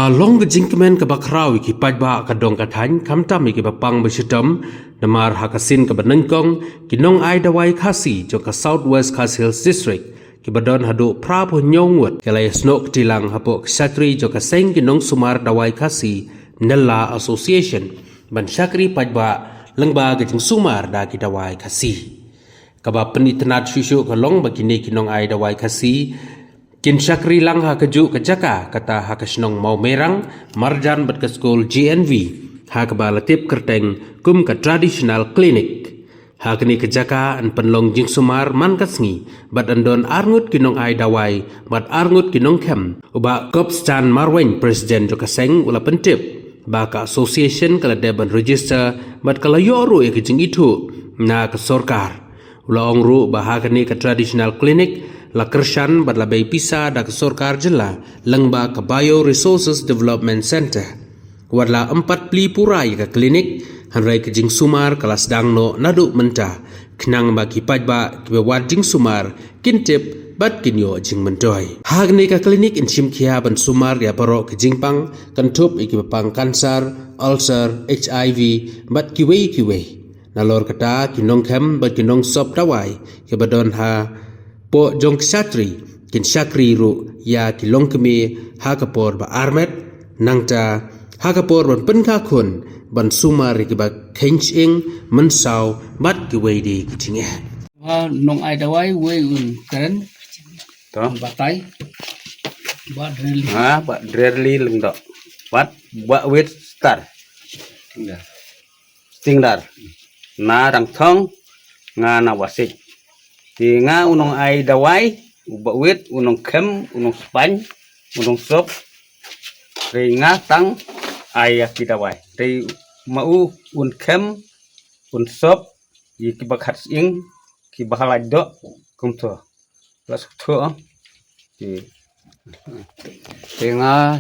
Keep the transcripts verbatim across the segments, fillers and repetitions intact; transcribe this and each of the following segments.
Ka long ka jingkmen kaba khraw ïa ki paidbah ka dong ka thaiñ, khamtam ïa kiba pang ba shitom, namar ha ka sien kaba nyngkong, ki nong ai dawai Khasi jong ka South West Khasi Hills District, kiba don haduh phra phew hynñiew ngut, ki la ïasnoh kti lang hapoh ka shakri jong ka seng ki nong sumar dawai Khasi Nylla Association ban shakri paidbah lyngba ka jingsumar da ki dawai Khasi. Kaba pynitynnad shuh shuh ka long ba kine ki nong ai dawai Khasi kin shakri lang ha kajuh ka jaka, kata ha ka shnong Mawmerang, marjan bad ka skul G N V, ha kaba la tip kyrteng kum ka traditional clinic. Ha kane ka jaka yn pynlong jingsumar man ka sngi, bad yn don arngut ki nong ai dawai bad arngut ki nongkhem. U Bah Kopstan Marwein, President jong ka seng, u la pyntip ba ka association ka la dep ban register bad ka la ïoh ruh ïa ka jingithuh na ka sorkar. U la ong ruh ba ha kane ka traditional clinic la kyrshan bad la bei pisa da ka sorkar jylla lyngba ka Bio Resources Development Centre. Wat la ym pat plie pura ïa ka clinic, hynrei ka jingsumar ka la sdang noh naduh mynta, khnang ba ki paidbah kiba wad jingsumar kin tip bad kin ïoh jingmyntoi. Ha kane ka clinic yn shim khia ban sumar ïa baroh ki jingpang, kynthup ïa kiba pang cancer, ulcer, H I V bad kiwei kiwei. Nalor kata, ki nongkhem bad ki nongsop dawai kiba don hapoh jong ka shakri kin shakri ruh ïa ki longkmie ha ka por ba armet, nangta ha ka por ban pynkha khun, ban sumar ïa kiba kheiñ shyieng, mynsaw bad kiwei de ki jingeh. Ha nong ai dawai wei un kren. To. Batai. Ba Dreli. Ha, Ba Dreli Lyngdoh. Wat Ba Wit Star. Stingdar. Na Rangthong, nga na Wasik. Te nga u nong ai dawai, u Ba Wit, u nongkhem, u nongspain, u nongsop. Te nga tang ai ïa ki dawai. Te ma u un khem, un sop ïa kiba khat shyieng, kiba halai doh, kumto. La suk thuh. Te, te nga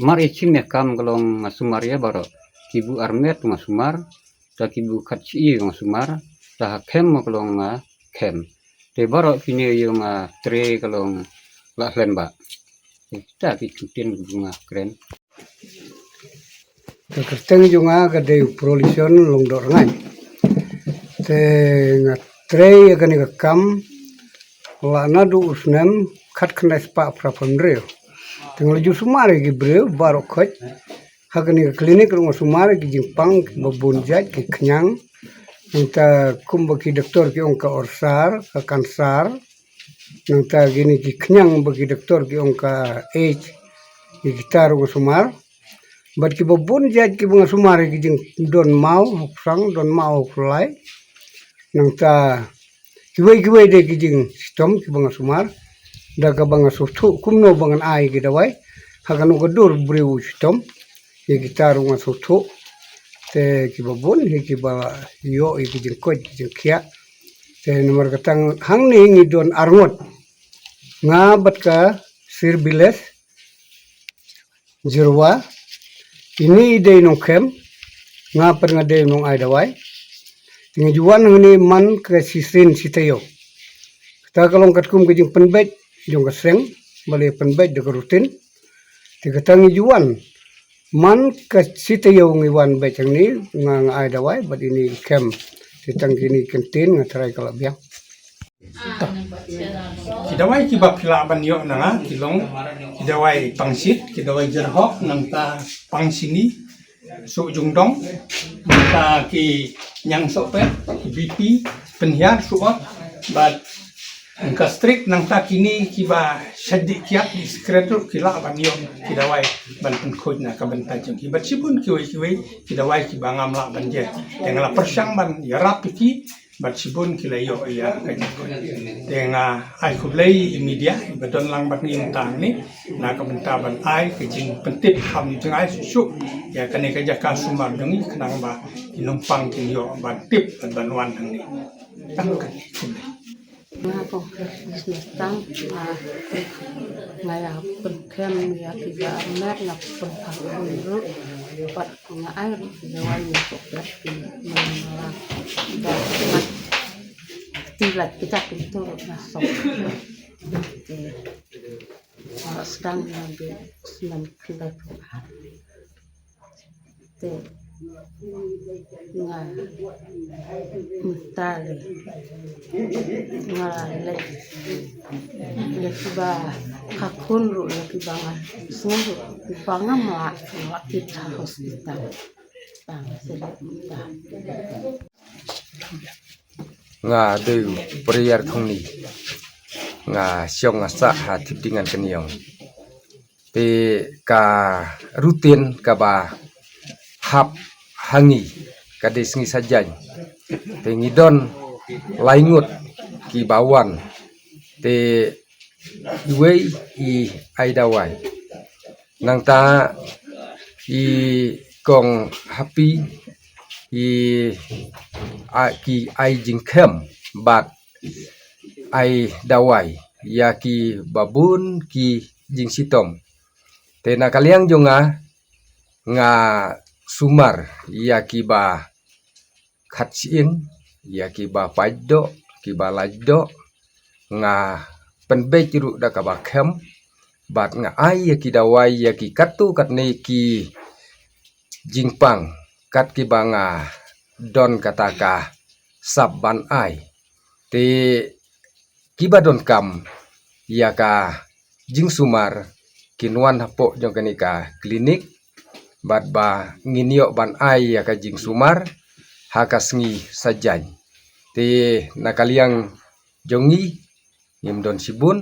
mar ïa chim ïa kam ka long nga sumar ïa baroh. Kiba armet nga sumar, ta kiba khat shyieng nga sumar, ta ha khem ka long nga khem. Te baroh kine ïa nga trei ka long la hlem ba. Te ta ki kyntien kiba nga kren. Ka kyrteng jong nga ka dei u Prolishon Lyngdoh Rngai. Te nga trei ïa kane ka kam la naduh u snem khatkhyndai spah phra phew hynriew. Te nga la ju sumar ïa ki briew baroh khoit. Ha kane ka klinik ruh nga sumar ïa ki jingpang kiba bun jait, ki khñiang. Nangta kumba ki doktor ki ong ka orsar, ka kansar. Nangta kine ki khñiang ba ki doktor ki ong ka AIDS, ïa kita ruh nga sumar. Bad kiba bun jait kiba nga sumar ïa ki jingdon maw ha u psang, don maw ha u pynlai. Nangta kiwei kiwei de ki jingshitom kiba nga sumar. Da kaba nga sngewthuh kumno ba ngan ai ki dawai ha kano ka dur briew u shitom. Ïa kita ruh nga sngewthuh. Te kiba bun hi kiba ïoh ïa ki jingkoit ki jingkhiah. Te namar kata hangne ngi don arngut. Nga bad ka Sir Biles Jyrwa, ini i dei nongkhem, nga pat nga dei nong ai dawai. Te ngi ju wan hangne man ka shisien shi taïew. Kata ka long katkum ka jingpynbeit jong ka seng, ba la pynbeit da ka rutin. Te kata ngi ju wan man ka shi taïew ngi wan beit hangne, nga, nga ai dawai bad ini i khem. Te tang kine ki kyntien nga tharai ka la biang. Ki dawai kiba phi lah ban ïoh na nga ki long ki dawai pangshit, ki dawai jyrhoh, nangta pangshini, suh jungdong, nangta ki ñiang sohpet, ki B P, pynhiar suh, bad gastric, nangta kine kiba shait dih kiad, dih sikret ruh ki lah ban ïoh ki dawai ban pynkhuid na ka bynta jong ki. Bad shibun kiwei kiwei ki dawai kiba ngam lah ban jia. Te nga la pyrshang ban ïarap ïa ki, bad shibun ki la ïoh ïa ka jingkhuid. Te nga ai khublei ïa i media iba don lang bad ngi mynta hangne na ka bynta ban ai ka jingpyntip, kham jngai shuh shuh ïa kane ka jaka sumar jong ngi, khnang ba ki nongpang kin ïoh ban tip bad ban wan hangne. Tang kane, khublei. Nga kong business tang, ah, nga ïa pynkem ïa kiba armet, nga pynpang ruh, bad nga ai ruh ki dawai ïa ki pek ki nang la da mat. Ti la kita pintu ruh nga sok. Te Ba sdang na bi snem khyndai phew ar. Te nga mynta le nga leh ïa kiba ka khun ruh, ïa kiba nga sngew ruh ba ngam lah, nga lah kit ha hospital. Tang se leh mynta. Nga dei u Prayer Thongni. Nga shong nga sah ha Thipdingan Kynïong. Te ka routine kaba hap ha ngi ka dei sngi Saitjaiñ. Te ngi don lai ngut kiba wan. Te iwei i ai dawai. Nangta i kong Happy i a, ki ai jingkhem bad ai dawai ïa kiba bun ki jingshitom. Te na ka liang jong nga, nga sumar ïa kiba khat shyieng, ïa kiba paid doh, kiba lait doh, nga pynbeit ruh da kaba khem, bad nga ai ïa ki dawai ïa ki katto katne ki jingpang, kat kiba nga don kata ka sap ban ai. Te kiba donkam ïa ka jingsumar kin wan hapoh jong kane ka klinik, bad ba ngin ïoh ban ai ïa ka jingsumar ha ka sngi Saitjaiñ. Te na ka liang jong ngi ngim don shibun,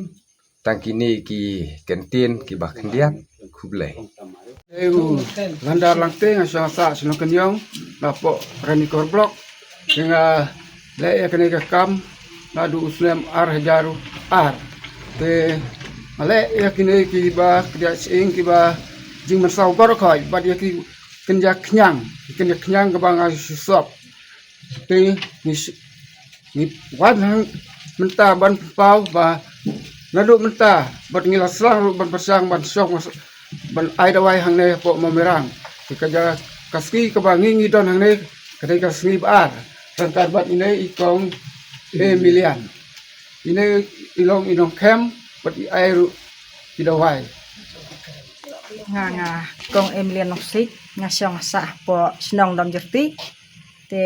tang kine ki kyntien kiba khyndiat. Khublei. Ei u Landar Langte, nga shong sah shnong Kynïong, napoh Ranikor Block. Te nga leh ïa kane ka kam naduh u snem ar hajar ar. Te nga leh ïa kine kiba khyndiat shyieng, kiba jingmynsaw baroh khoit, bad ïa ki kynja khñiang, ki kynja khñiang kaba nga shu sop. Te ngi, ngi wan hang mynta ban pynpaw ba naduh mynta bad ngi la sdang ruh ban pyrshang ban shong, ban ai dawai hangne hapoh Mawmerang. Te ka jaka, ka sngi kaba ngi ngi don hangne ka dei ka sngi ba ar. Ryngkat bad ine i kong Emilian. Ine i long i nongkhem bad i ai ruh i dawai. Nga, nga kong Emilian Nongsiej, nga shong sah hapoh shnong Domjyrti. Te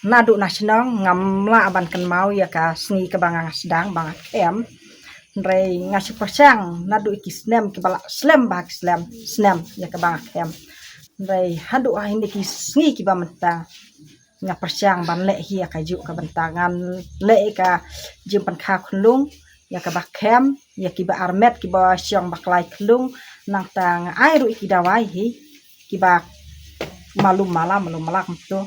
naduh na shnong ngam lah ban kynmaw ïa ka sngi kaba nga sdang ba nga khem. Hynrei nga shu pyrshang naduh ïa ki snem kiba la slem, ba ki slem snem ïa kaba nga khem. Hynrei haduh ha kine ki sngi kiba mynta nga pyrshang ban leh hi ïa kajuh ka bynta, ngan leh ïa ka jingpynkha khunlung ïa kaba khem, ïa kiba armet, kiba shong ba klai khunlung. Nangta nga ai ruh ïa ki dawai hi kiba malu mala, malu mala kumto.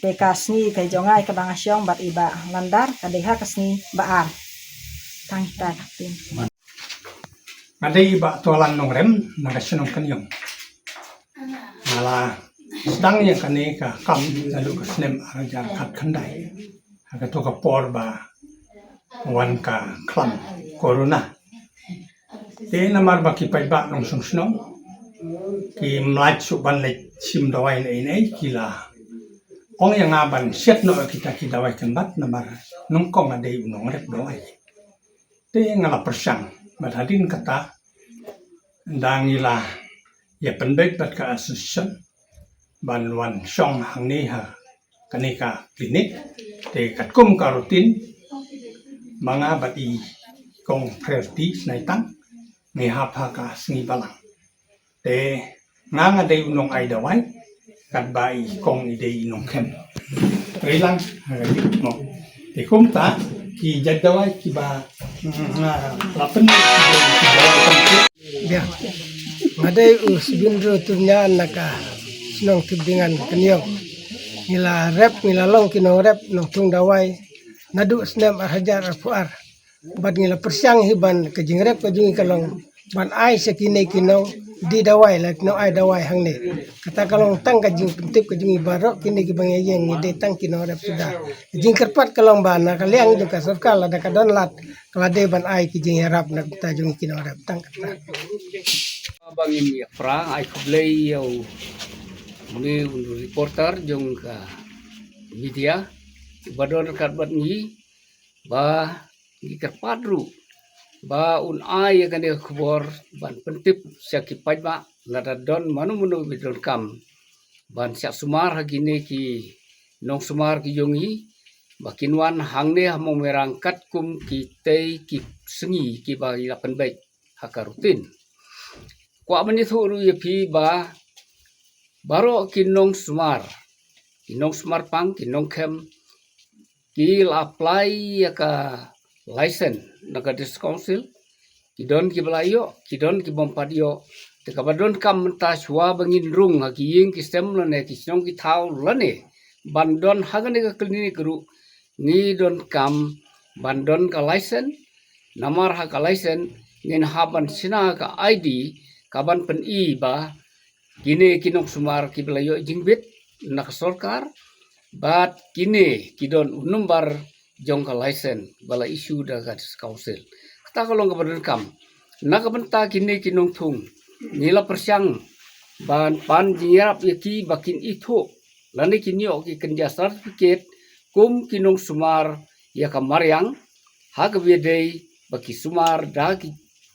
Te ka sngi ka jong nga ïa kaba nga shong bad i Bah Landar ka dei ha ka sngi ba ar. Tang ita ka tin. Nga dei i Bah Tolan Nongrem na ka shnong Kynïong. Nga la sdang ïa kane ka kam naduh ka snem ar hajar khatkhyndai, ha kato ka por ba wan ka khlam corona. Te namar ba ki paidbah nongshong shnong kim lah shuh ban leit shim dawai ne ei ne ei, ki la ong ïa nga ban shet noh kita ki dawai kynbat, namar nyngkong nga dei u nongrep dawai. Te nga la pyrshang, bad hadien kata, da ngi la ïa pynbeit bad ka association ban wan shong hangne ha kane ka klinik. Te katkum ka routine, ma nga bad i kong Prayer T Snaitang ngi hap ha ka sngi Balang. Te nga nga dei u nong ai dawai, katba i kong i dei i nongkhem. Te lang, ha ka dei mo. Te kumta ki jait dawai kiba, mm, nga la pynbeit ki dawai. Ïa. Nga dei u Sibin Ro Turnya na ka shnong Thipdingan Kynïong. Ngi la rep, ngi la long ki nongrep nongthung dawai naduh snem ar hajar arphew ar. Bad ngi la pyrshang hi ban, ka jingrep ka jong ngi ka long ban ai sha kine ki nongdie dawai, la ki nong ai dawai hangne. Kata ka long tang ka jingpyntip ka jong ngi, baroh kine kiba ngi ïeng ngi dei tang ki nongrep suda. Ka jingkyrpad ka long ba na ka liang jong ka sorkar lada ka don lad, ka la dei ban ai ki jingïarap na ka bynta jong ngi ki nongrep, tang kata. Ba ngin ïa pra, ai khublei ïa u, une u reporter jong ka media ba don ryngkat bad ngi, ba ngi kyrpad ruh ba un ai ïa kane ka khubor ban pyntip sha ki paidbah, lada don mano mano ba donkam ban shah sumar ha kine ki nongsumar ki jong ngi, ba kin wan hangne ha Mawmairang katkum kitei ki sngi kiba ngi la pynbeit ha ka routine. Kwah ban ïathuh ruh ïa phi ba baroh ki nongsumar, ki nongsumar pang, ki nongkhem, ki la apply ïa ka license na ka District Council, ki don kiba la ïoh, ki don ki bym pat ïoh. Te kaba donkam mynta, shuwa ba ngin rung ha ki ïing ki sem lane ki shnong ki thaw lane ban don ha kane ka clinic ruh, ngi donkam ban don ka license. Namar ha ka license ngin hap ban shna ka I D kaban pyni ba kine ki nongsumar kiba la ïoh jingbit na ka sorkar, bad kine ki don u number jong ka license ba la issue da ka District Council. Kata ka long kaba donkam. Na ka bynta kine ki nongthung, ngi la pyrshang ban pan jingïarap ïa ki ba kin ithuh lane kin ïoh ki kynja certificate kum ki nongsumar ïa ka mariang, ha kaba ïadei ba ki sumar da ki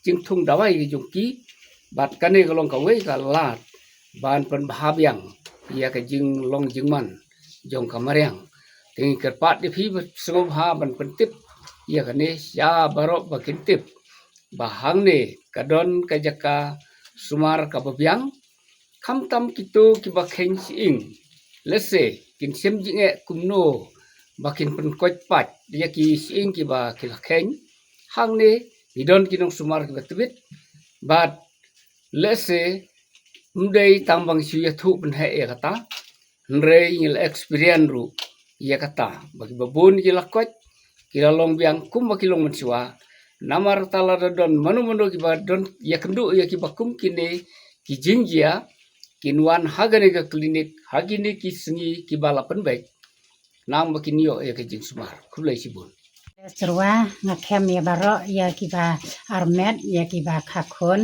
jingthung dawai ki jong ki, bad kane ka long kawei ka lad ban pynbha biang ïa ka jinglong jingman jong ka mariang. Te ngi kyrpad ïa phi ba sngewbha ban pyntip ïa kane sha baroh ba kin tip ba hangne ka don ka jaka sumar kaba biang, khamtam kito kiba kheiñ shyieng. Lehse kin shem jingeh kumno ba kin pynkoit pat ïa ki shyieng kiba ki la kheiñ. Hangne ngi don ki nongsumar kiba tbit, bad lehse ym dei tang ba ngi shu ïathuh pynheh ïa kata, hynrei ngi la experience ruh ïa kata ba kiba bun ki la koit, ki la long biang kumba ki long mynshuwa. Namar kata, lada don mano mano kiba don ïakynduh ïa kiba kum kine ki jingjia, kin wan ha kane ka clinic ha kine ki sngi kiba la pynbeit, khnang ba kin ïoh ïa ka jingsumar. Khublei shibun. Shuwa nga khem ïa baroh, ïa kiba armet, ïa kiba kha khun,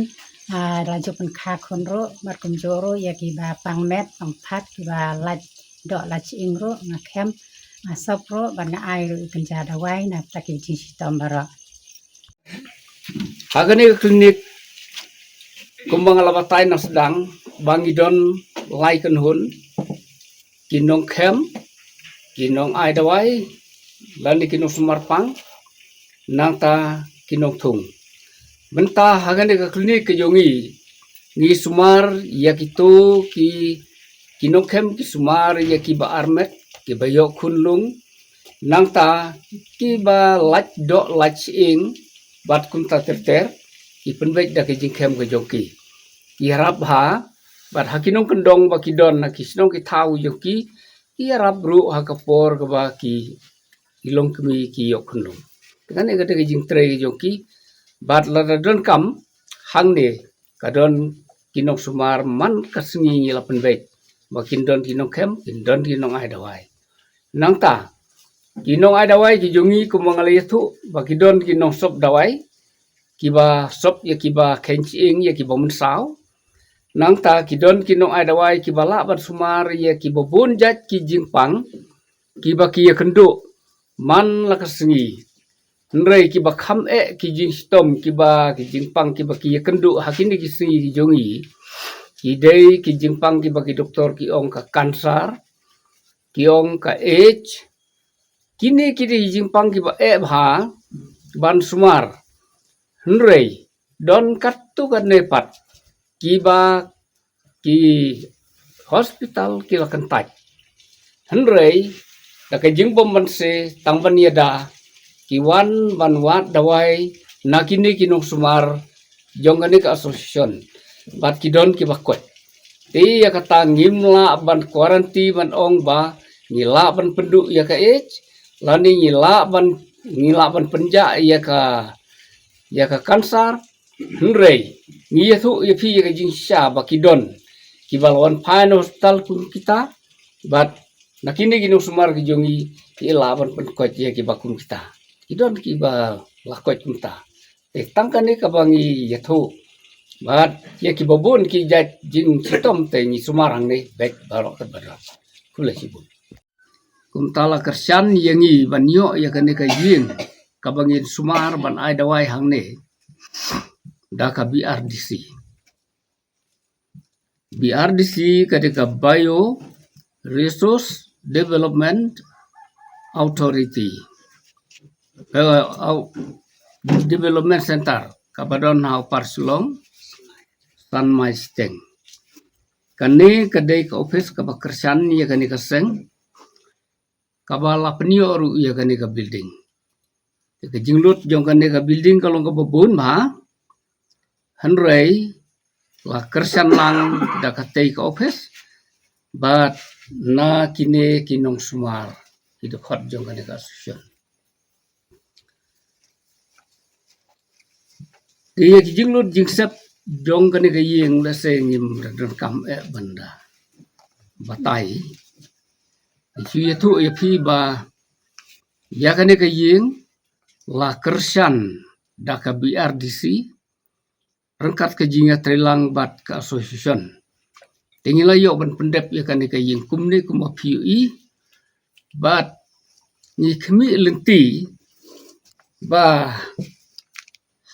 ah, la ju pynkha khun ruh, bad kumjuh ruh ïa kiba pang met pang phad, kiba lait doh lait shyieng ruh, nga khem, nga sop ruh bad nga ai ruh ïa kynja dawai na kata ki jingshitom baroh. Ha kane ka clinic, kumba nga la batai na sdang, ba ngi don lai kynhun, ki nongkhem, ki nongai dawai, lane ki nongsumar pang, nangta ki nongthung. Mynta ha kane ka clinic ka jong ngi, ngi sumar ïa kito ki, ki nongkhem ki sumar ïa kiba armet, kiba ïoh khunlung, nangta kiba lait doh lait shyieng, bad kumta ter ter, ki pynbeit da ka jingkhem ka jong ki. Ki ïarap bha, bad ha ki nongkyndong ba ki don ha ki shnong ki thaw jong ki, ki ïarap ruh ha ka por kaba ki, ki long kmie ki ïoh khunlung. Te kane ka dei ka jingtrei ka jong ki, bad lada donkam, hangne ka don ki nongsumar man ka sngi ngi la pynbeit ba kin don ki nongkhem, kin don ki nongai dawai. Nangta ki nongai dawai ki jong ngi, kumba nga la ïathuh, ba ki don ki nongsop dawai kiba sop ïa kiba kheiñ shyieng, ïa kiba mynsaw. Nangta ki don ki nongai dawai kiba lah ban sumar ïa kiba bun jait ki jingpang kiba ki ïakynduh man la ka sngi. Hynrei kiba kham eh ki jingshitom, kiba ki jingpang kiba ki ïakynduh ha kine ki sngi ki jong ngi, ki dei ki jingpang kiba ki doktor ki ong ka cancer, ki ong ka AIDS. Kine ki dei ki jingpang kiba eh bha ban sumar. Hynrei don katto katne pat kiba ki hospital ki la kyntait. Hynrei da ka jingbym banse, tang ban ïada, ki wan ban wad dawai na kine ki nongsumar jong kane ka association, bad ki don kiba koit. Te ïa kata ngim lah ban guarantee ban ong ba ngi lah ban pynduh ïa ka AIDS, lane ngi lah ban, ngi lah ban pynjah ïa ka, ïa ka cancer. Hynrei ngi ïathuh ïa phi ïa ka jingshisha ba ki don kiba la wan phai na hospital kum kita, bad na kine ki nongsumar ki jong ngi, ki lah ban pynkoit ïa kiba kum kita. Ki don kiba la koit kumta. Te tang kane kaba ngi ïathuh. Bad ïa kiba bun ki jait jingshitom te ngi sumar hangne beit baroh kat baroh. Khublei shibun. Kumta la kyrshan ïa ngi ban ïoh ïa kane ka ïing kaba ngin sumar ban ai dawai hangne. da ka B R D C. B R D C ka dei ka Bio Resource Development Authority, eh, au-, Development Center, kaba don ha Upper Shillong, San Mai Siteng. Kane ka dei ka office kaba kyrshan ïa kane ka seng, kaba la pynïoh ruh ïa kane ka building. Te ka jinglut jong kane ka building ka long kaba bun bha, hynrei la kyrshan lang da katei ka office bad na kine ki nongsumar, ki dkhot jong kane ka association. Te ïa ki jinglut jingsep jong kane ka ïing, lehse ngim donkam eh ban da batai. Ngi shu ïathuh ïa phi ba ïa kane ka ïing la kyrshan da ka B R D C ryngkat ka jingïatreilang bad ka association. Te ngi la ïoh ban pyndep ïa kane ka ïing kumne kumba phi ïohi, bad ngi khmih lynti ba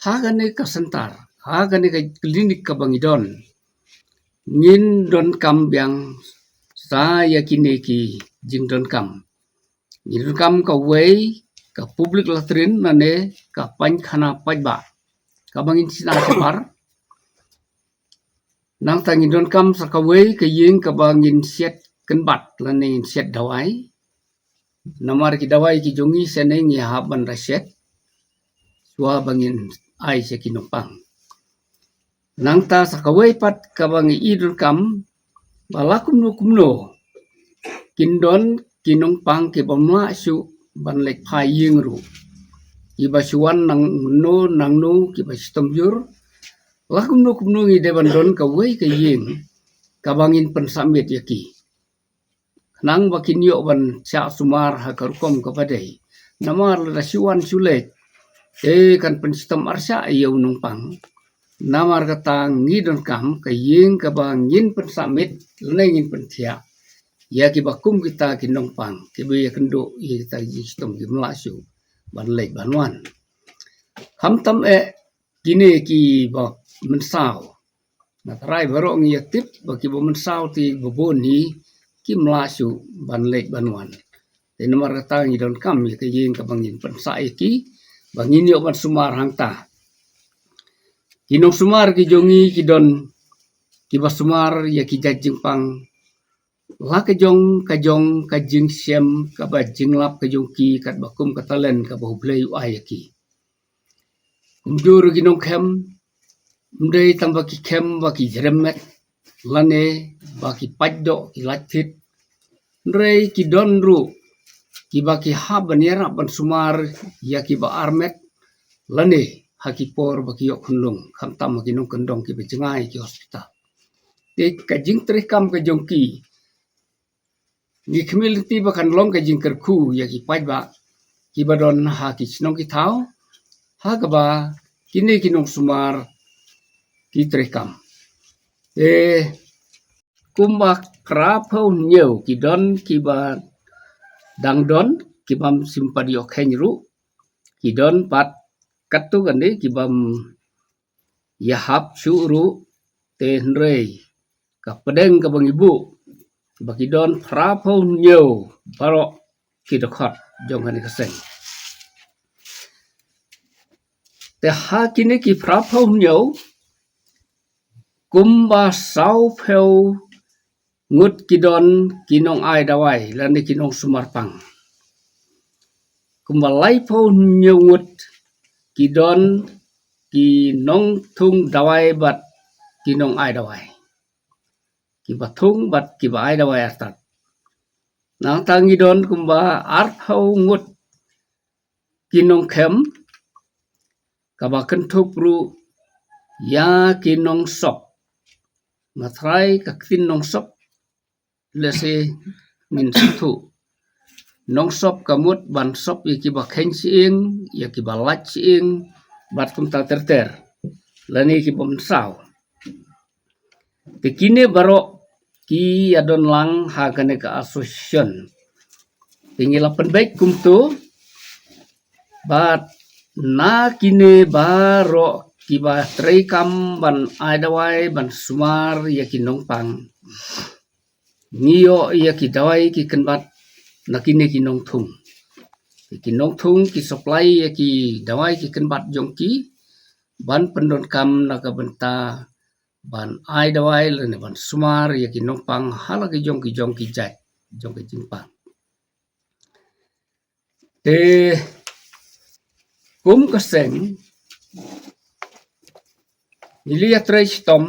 ha kane ka center, ha kane ka klinik kaba ngi don, ngin donkam biang sa ïa kine ki jingdonkam. Ngi donkam kawei ka public latrine lane ka paikhana paidbah kaba ngin shna shabar. Nangta ngi donkam sa kawei ka ïing kaba ngin siat kynbat lane ngin siat dawai. Namar ki dawai ki jong ngi shane ngi hap ban da siat shuwa ba ngin ai sha ki nongpang. Nangta sa kawei pat kaba ngi i donkam ba la kumno kumno kin don ki nongpang kiba mlak shuh ban leit phai ïing ruh, kiba shu wan nangno nangno, kiba shitom jur. La kumno kumno ngi dei ban don kawei ka ïing kaba ngin pynsubmit ïa ki, khnang ba kin ïoh ban shah sumar ha ka rukom kaba dei. Namar lada shu wan shu leit, te kan pynshitom arshah ïa u nongpang. Namar kata ngi donkam ka ïing kaba ngin pynsubmit lane ngin pynthiah ïa kiba kum kita ki nongpang kiba ïakynduh ïa kita ki jingshitom, ki mlak shuh ban leit ban wan. Khamtam eh kine kiba mynsaw. Nga trai baroh ngi ïa tip ba kiba mynsaw te ba bun hi ki mlak shuh ban leit ban wan. Te namar kata ngi donkam ïa ka ïing kaba ngin pynsah ïa ki ba ngin ïoh ban sumar hangta. Ki nongsumar ki jong ngi ki don kiba sumar ïa ki jait jingpang la ka jong ka jong ka jingshem kaba jinglap ka jong ki katba kum ka talent kaba U Blei u ai ïa ki. Kumjuh ruh ki nongkhem, ym dei tang ba ki khem ba ki jrem met lane ba ki pait doh ki lait thied. Hynrei ki don ruh kiba ki hap ban ïarap ban sumar ïa kiba armet lane ha ki por ba ki ïoh khunlung, khamtam ha ki nongkyndong kiba jngai ki hospital. Te ka jingtrei kam ka jong ki, ngi khmih lynti ba kan long ka jingkyrkhu ïa ki paidbah kiba don ha ki shnong ki thaw ha kaba kine ki nongsumar ki trei kam. Te kumba phra phew hynñiew ki don kiba dang don kibym shym pat ïoh kheiñ ruh, ki don pat katto katne kibym ïahap shuh ruh, te hynrei ka pdeng kaba ngi buh ba ki don phra phew hynñiew baroh ki dkhot jong kane ka seng. Te ha kine ki phra phew hynñiew, kumba saw phew ngut ki don ki nong ai dawai lane ki nongsumar pang. Kumba lai phew hynñiew ngut ki don ki nongthung dawai bad ki nong ai dawai, kiba thung bad kiba ai dawai artat. Nangta ngi don kumba ar phew ngut ki nongkhem, kaba kynthup ruh ïa ki nongsop. Nga trai ka ktien nongsop, lehse ngin sngewthuh. Nongsop ka mut ban sop ïa kiba kheiñ shyieng, ïa kiba lait shyieng bad kumta ter ter, lane kiba mynsaw. Te kine baroh ki ïadon lang ha kane ka association. Te ngi la pynbeit kumto, bad na kine baroh kiba trei kam ban ai dawai ban sumar ïa ki nongpang, ngi ïoh ïa ki dawai ki kynbat na kine ki nongthung. Ki nongthung ki supply ïa ki dawai ki kynbat jong ki ban pyndonkam na ka bynta ban ai dawai lane ban sumar ïa ki nongpang ha la ki jong ki jong ki jait jong ki jingpang. Te kum ka seng ngi la ïatrei shitom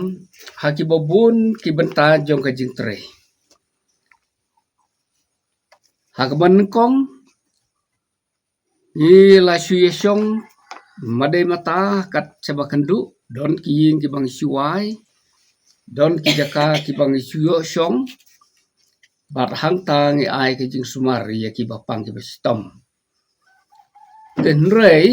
ha kiba bun ki bynta jong ka jingtrei. Ha kaba nyngkong ngi la shu ïa shong mada mata kat shaba kynduh, don ki ïing kiba ngi shu ai, don ki jaka kiba ngi shu ïoh shong, bad hangta ngi ai ka jingsumar ïa kiba pang kiba shitom. Te hynrei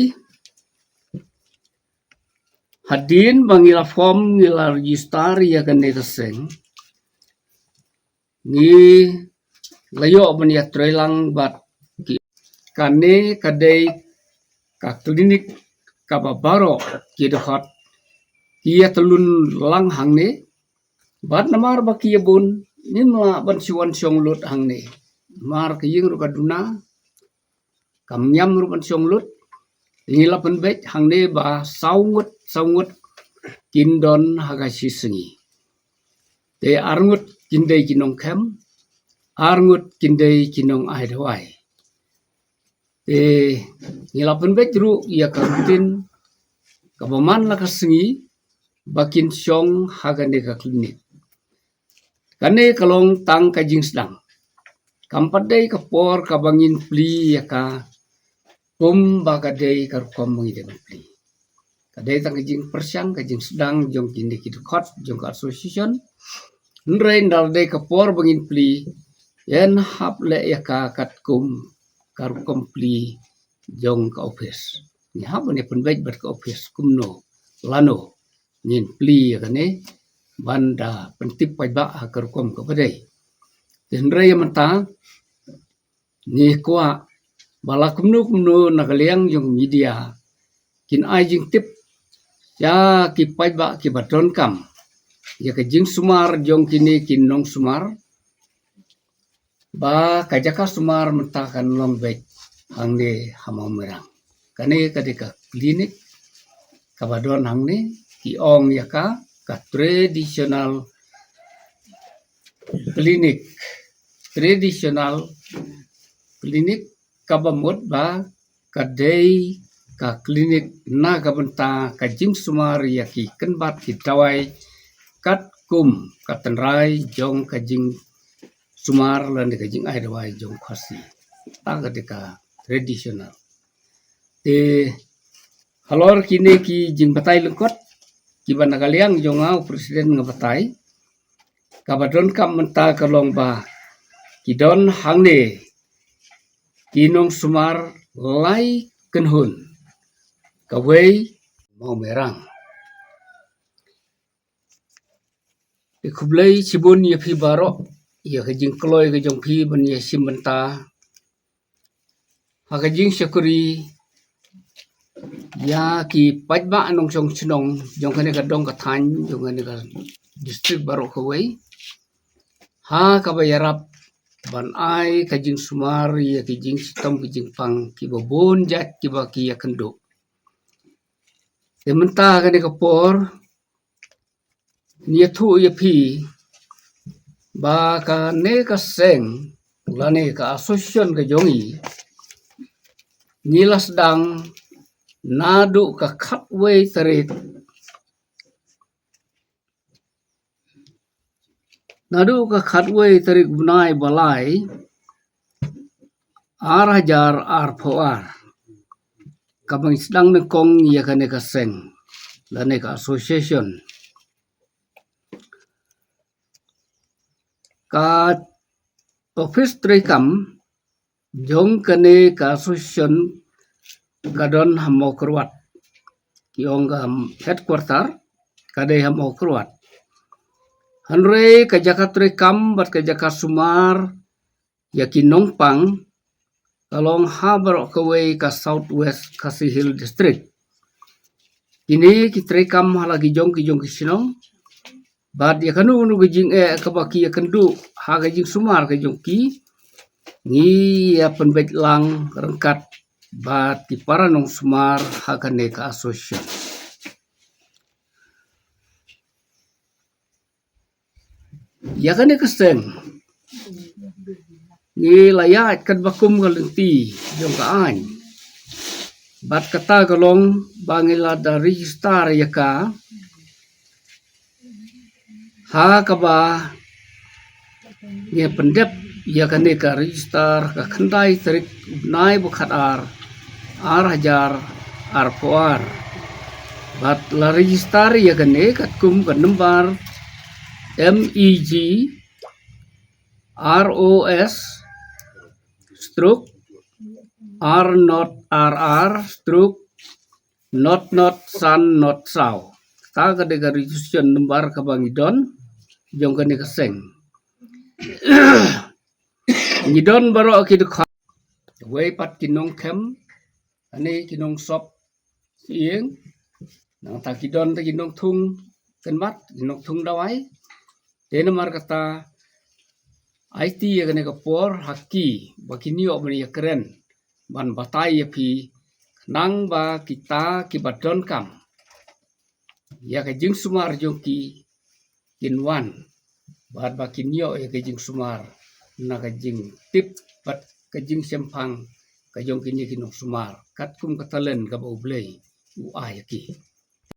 hadien ba ngi la form, ngi la register ïa kane ka seng, ngi la ïoh ban ïatrei lang bad ki. Kane ka dei ka klinik kaba baroh ki dkhot ki ïa tylun lang hangne, bad namar ba ki ïa bun, ngim lah ban shu wan shong lut hangne. Namar ka ïing ruh ka duna, kam ñiam ruh ban shong lut. Ngi la pynbeit hangne ba saw ngut, saw ngut kin don ha ka shi sngi. Te ar ngut kin dei ki nongkhem, ar ngut kin dei ki nong ai dawai. Te ngi la pynbeit ruh ïa ka routine kaba man la ka sngi ba kin shong ha kane ka klinik. Kane ka long tang ka jingsdang. Kam pat dei ka por kaba ngin plie ïa ka kum ba ka dei ka rukom ba ngi dei ban plie. Ka dei tang ka jingpyrshang, ka jingsdang jong kine ki dkhot jong ka association. Hynrei ynda la dei ka por ba ngin plie, ïa hap leh ïa ka katkum ka rukom plie jong ka ophis. Ngi hap ban ïa pynbeit bad ka ophis kumno lano ngin plie ïa kane ban da pyntip paidbah ha ka rukom kaba dei. Te hynrei ïa mynta ngi kwah ba la kumno kumno na ka liang jong media kin ai jingtip ïa ki paidbah kiba donkam ïa ka jingsumar jong kine ki nongsumar, ba ka jaka sumar mynta kan long beit hangne ha Mawmerang. Kane ka dei ka klinik kaba don hangne, ki ong ïa ka ka traditional clinic, traditional clinic, kaba mut ba ka dei ka klinik na ka bynta ka jingsumar ïa ki kynbat ki dawai katkum ka tynrai jong ka jingsumar lane ka jingai dawai jong Khasi. Ta ka dei ka traditional. Te halor kine ki jingbatai lyngkot kiba na ka liang jong nga u president nga batai, kaba donkam mynta ka long ba ki don hangne ki nongsumar lai kynhun. Kawei Mawmerang. Te khublei shibun ïa phi baroh ïa ka jingkloi ka jong phi ban ïa shim bynta ha ka jingshakri ïa ki paidbah nongshong shnong jong kane ka dong ka thaiñ jong kane ka district baroh kawei, ha kaba ïarap ban ai ka jingsumar ïa ki jingshitom ki jingpang kiba bun jait kiba ki ïa kynduh. Te mynta kane ka por ngi ïathuh ïa phi ba kane ka seng lane ka association ka jong ngi, ngi la sdang naduh ka khatwei tarik, naduh ka khatwei tarik bnai ba lai, ar hajar arphew ar, kaba ngi sdang nyngkong ïa kane ka seng lane ka association. Ka ophis treikam jong kane ka association ka don ha Mawkyrwat. Ki ong ka headquarter ka dei ha Mawkyrwat. Hynrei ka jaka treikam bad ka jaka sumar ïa ki nongpang ka long ha baroh kawei ka South West Khasi Hills District. kine ki treikam ha la ki jong ki jong ki shnong. Bad ïa kano kano ka jingeh kaba ki ïa kynduh ha ka jingsumar ka jong ki, ngi ïa pynbeit lang ryngkat bad ki para nongsumar ha kane ka association. Ïa kane ka seng ngi la ïaid katba kum ka lynti jong ka aiñ. Bad kata ka long ba ngi la da register ïa ka, ha kaba ngi pyndep ïa kane ka register ka khyndai tarik u bnai ba khatar, ar hajar arphew ar. Bad la register ïa kane katkum ka number M E G R O S stroke R not R R stroke not not san not saw. Kata ka dei ka registration number kaba ngi don jong kane ka seng. Ngi don baroh ki dkhot, wei pat ki nongkhem, ane ki nongsop ïing, nangta ki don ta ki nongthung kynbat, ki nongthung dawai. Te namar kata, aiti ïa kane ka por ha ki ba kin ïoh ban ïakren ban batai ïa phi, khnang ba kita kiba donkam ïa ka jingsumar jong ki kin wan bad ba kin ïoh ïa ka jingsumar na ka jingtip bad ka jingshemphang ka jong kine ki nongsumar katkum ka talent kaba U Blei u ai ïa ki.